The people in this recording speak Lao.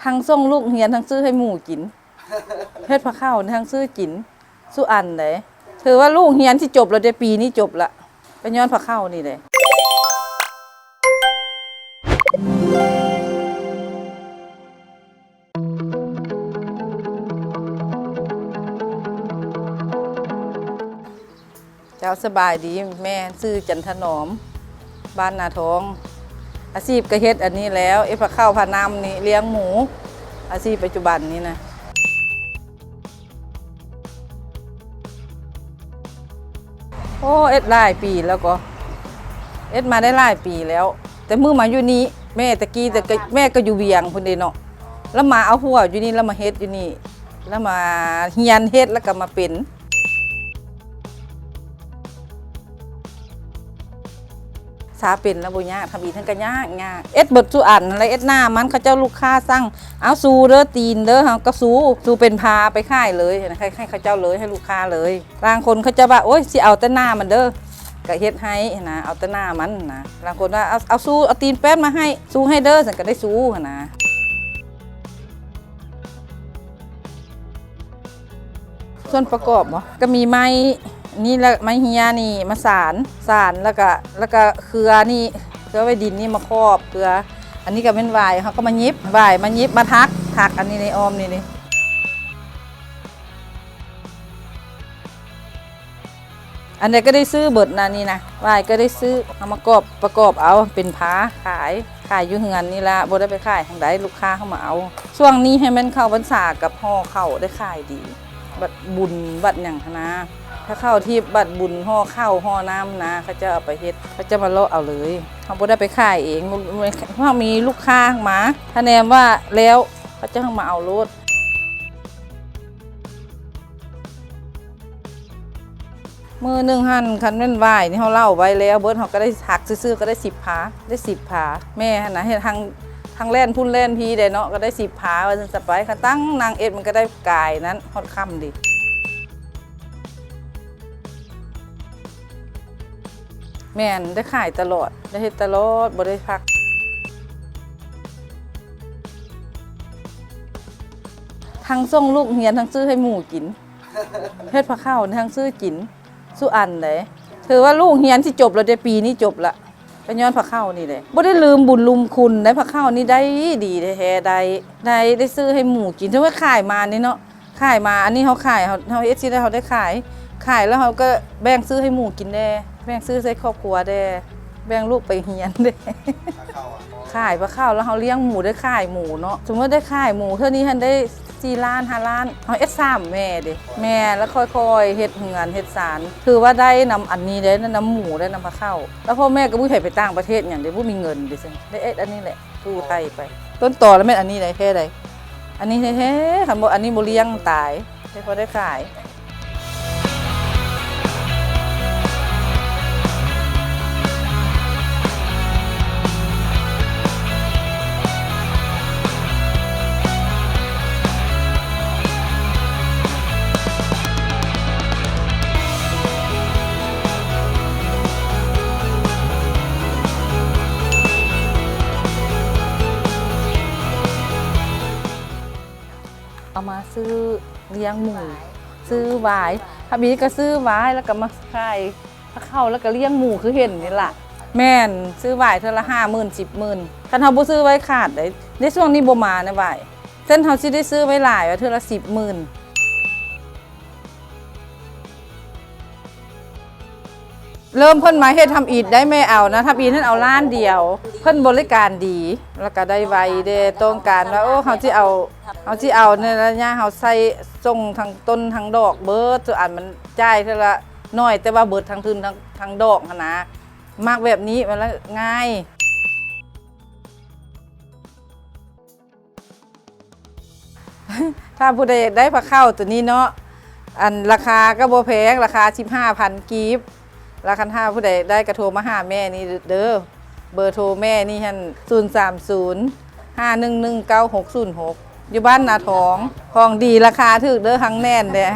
ທັງສົ່ງລູກຮຽນ ທັງຊື້ໃຫ້ໝູກິນ. ເຮັດພາເຂົ້ານີ້ທັງຊື້ກິນສູ່ອັນເດ້. ຖືວ່າລູກຮຽນຊິຈົບແລ້ວເດ້ ປີນີ້ຈົບລະ ກໍຍ້ອນພາເຂົ້ານີ້ເດ້. ເຈົ້າ ສະບາຍດີ. ແມ່ຊື່ຈັນທະໜອມ ບ້ານນາທອງ. ອາຊີບກໍເຮັດອັນນີ້ແຫຼະ ເຮັດພາເຂົ້າພານ້ຳນີ້ ລ້ຽງໝູ. ອາຊີບປັດຈຸບັນນີ້ນະ ໂອ້ ເຮັດຫຼາຍປີແລ້ວກໍ ເຮັດມາໄດ້ຫຼາຍປີແລ້ວ. ແຕ່ມື້ມາຢູ່ນີ້ ແມ່ຕະກີ້ ແຕ່ກໍ ແມ່ກໍຢູ່ວຽງພຸ້ນເດ້ເນາະ ລະມາເອົາຫົວຢູ່ນີ້ ລະມາເຮັດຢູ່ນີ້ ລະມາຮຽນເຮັດ ລະກໍມາເປັນ. ສາເປັນລະບໍ່ຍາກ ທຳອິດຫັ້ນກໍຍາກ ຍາກ. ເຮັດເບິດສູ່ອັນ ລະເຮັດໜ້າມັນ ເຂົາເຈົ້າລູກຄ້າສັ່ງ ເອົາຊູເດີ ຕີນເດີ ເຮົາກໍຊູ ຊູເປັນພາໄປຂາຍເລີຍ ໃຫ້ ໃຫ້ເຂົາເຈົ້າເລີຍ ໃຫ້ລູກຄ້າເລີຍ. ລາງຄົນເຂົາເຈົ້າວ່າ ໂອ້ຍ ຊິເອົາແຕ່ໜ້າມັນເດີ ກໍເຮັດໃຫ້ຫັ້ນນະ ເອົາແຕ່ໜ້າມັນນະ. ລາງຄົນວ່າ ເອົາ ເອົາຊູ ເອົາຕີນແປ້ນມາໃຫ້ ຊູໃຫ້ເດີ ຊັ້ນກໍໄດ້ຊູຫັ້ນນະ. ສ່ວນປະກອບບໍ ກໍມີໄມ້ນີ້ແຫຼະ ໄມ້ເຮຍນີ້ມາສານ ສານ ແລ້ວກໍ ແລ້ວກໍເຄືອນີ້ ເຄືອໄວ້ດິນນີ້ມາຄອບ ເຄືອ. ອັນນີ້ກໍແມ່ນຫວາຍ ເຮົາກໍມາຫຍິບຫວາຍ ມາຫຍິບມາຖັກ ຖັກອັນນີ້ໃນອ້ອມນີ້ ນີ້. ອັນໃດກໍໄດ້ຊື້ເບິດນະ ນີ້ນະ ຫວາຍກໍໄດ້ຊື້ ເອົາມາກອບ ປະກອບເອົາເປັນພາຂາຍ ຂາຍຢູ່ເຮືອນນີ້ລະ ບໍ່ໄດ້ໄປຂາຍທາງໃດ ລູກຄ້າເຂົ້າມາເອົາ. ຊ່ວງນີ້ໃຫ້ແມ່ນເຂົ້າພັນສາກັບຫໍ່ເຂົ້າໄດ້ຂາຍດີ ບັດບຸນບັດຫຍັງຫັ້ນນະ ພາເຂົ້າທີ່ບັດບຸນຫໍ່ເຂົ້າຫໍ່ນ້ຳນະ ເຂົາເຈົ້າເອົາໄປເຮັດ ເຂົາເຈົ້າມາເລາະເອົາເລີຍ ເຮົາບໍ່ໄດ້ໄປຂາຍເອງ. ເຮົາມີລູກຄ້າມາ ຖ້າແນມວ່າແລ້ວ ເຂົາເຈົ້າມາເອົາໂລດ. ມື້ໜຶ່ງຫັ້ນ ຄັນແມ່ນຫວາຍນີ້ ເຮົາເລົ່າໄວ້ແລ້ວເບິດ ເຮົາກໍໄດ້ຫັກຊື່ໆ ກໍໄດ້ສິບພາ ໄດ້ສິບພາ. ແມ່ຫັ້ນນະ ເຮັດທັງ ທັງແລ່ນພຸ້ນແລ່ນພີໄດ້ເນາະ ກໍໄດ້ສິບພາວ່າຊັ້ນຊະໄປ. ຄັນຕັ້ງນັ່ງເຮັດ ມັນກໍໄດ້ກາຍນັ້ນ ຮອດຄ່ຳເດ. ແມ່ນ ໄດ້ຂາຍຕະຫຼອດ ໄດ້ເຮັດຕະຫຼອດ ບໍ່ໄດ້ພັກ. ທັງສົ່ງລູກຮຽນ ທັງຊື້ໃຫ້ໝູກິນ. ເຮັດພາເຂົ້ານີ້ທັງຊື້ກິນສູ່ອັນເດ້. ຖືວ່າລູກຮຽນຊິຈົບແລ້ວເດ້ ປີນີ້ຈົບລະ ກໍຍ້ອນພາເຂົ້ານີ້ແຫຼະ. ບໍ່ໄດ້ລືມບຸນລືມຄຸນໄດ໋ ພາເຂົ້ານີ້ໄດ້ດີແທ້ໆ ໄດ້ ໄດ້ ໄດ້ຊື້ໃຫ້ໝູກິນ. ຖືວ່າຂາຍມານີ້ເນາະ ຂາຍມາ ອັນນີ້ເຮົາຂາຍ ເຮົາ ເຮົາເຮັດຊິໄດ້ ເຮົາໄດ້ຂາຍ ຂາຍແລ້ວເຮົາກໍແບ່ງຊື້ໃຫ້ໝູກິນແດ່ ແບ່ງຊື້ໃຫ້ຄອບຄົວແດ່ ແບ່ງລູກໄປຮຽນແດ່. ຂາຍພາເຂົ້າ ແລ້ວເຮົາລ້ຽງໝູ ໄດ້ຂາຍໝູເນາະ. ສົມມຸດໄດ້ຂາຍໝູເທື່ອນີ້ຫັ້ນໄດ້ສີ່ລ້ານ ຫ້າລ້ານ ເຮົາເຮັດສາມແມ່ເດ້. ແມ່ ແລ້ວຄ່ອຍໆເຮັດເຮືອນເຮັດຊານ ຖືວ່າໄດ້ນຳອັນນີ້ເດ້ ນຳໝູ ໄດ້ນຳພາເຂົ້າ. ແລ້ວພໍ່ແມ່ກໍບໍ່ໃຫ້ໄປຕ່າງປະເທດຫຍັງເດ້ ບໍ່ມີເງິນເດ້ ໄດ້ເຮັດອັນນີ້ແຫຼະ ສູ້ໄທໄປ. ຕົ້ນຕໍລະແມ່ນອັນນີ້ໃດ໋ ແທ້ໃດ໋ ອັນນີ້ແທ້ໆ ຄັນບໍ່ອັນນີ້ບໍ່ລ້ຽງຕາຍ ແຕ່ພໍໄດ້ຂາຍ. ເອົາມາຊື້ລ້ຽງໝູ ຊື້ຫວາຍ ທຳອິດກໍຊື້ຫວາຍ ແລ້ວກໍມາຂາຍພາເຂົ້າ ແລ້ວກໍລ້ຽງໝູຄືເຫັນນີ້ລະ. ແມ່ນ ຊື້ຫວາຍເທື່ອລະຫ້າໝື່ນ ສິບໝື່ນ ຄັນເຮົາບໍ່ຊື້ໄວ້ຂາດເດ້. ໃນຊ່ວງນີ້ບໍ່ມານະຫວາຍ ເຊັ່ນເຮົາຊິໄດ້ຊື້ໄວ້ຫຼາຍ ວ່າເທື່ອລະສິບໝື່ນ. ເລີ່ມເພິ່ນມາເຮັດທຳອິດໄດ້ ແມ່ເອົານະ ທຳອິດຫັ້ນເອົາລ້ານດຽວ. ເພິ່ນບໍລິການດີ ແລ້ວກໍໄດ້ໄວແດ່ ຕ້ອງການວ່າ ໂອ້ ເຮົາຊິເອົາ ເຮົາຊິເອົາໃນໄລຍະເຮົາໃສ່ສົ່ງທັງຕົ້ນທັງດອກເບິດ ສ່ວນອັນມັນຈ່າຍເທື່ອລະໜ້ອຍ ແຕ່ວ່າເບິດທັງທຶນທັງ ທັງດອກຫັ້ນນະ. ມັກແບບນີ້ ມັນລະງ່າຍ. ຖ້າຜູ້ໃດຢາກໄດ້ພາເຂົ້າໂຕນີ້ເນາະ ອັນລາຄາກໍບໍ່ແພງ ລາຄາສິບຫ້າພັນກີບ. ລະຄັນຖ້າຜູ້ໃດຢາກໄດ້ກໍໂທມາຫາແມ່ນີ້ເດີ ເບີໂທແມ່ນີ້ຫັ້ນ ສູນສາມສູນ ຫ້າໜຶ່ງໜຶ່ງ ເກົ້າຫົກສູນຫົກ ຢູ່ບ້ານນາທອງ. ຂອງດີລາຄາຖືກເດີ ຮັງແໜ້ນເດ້.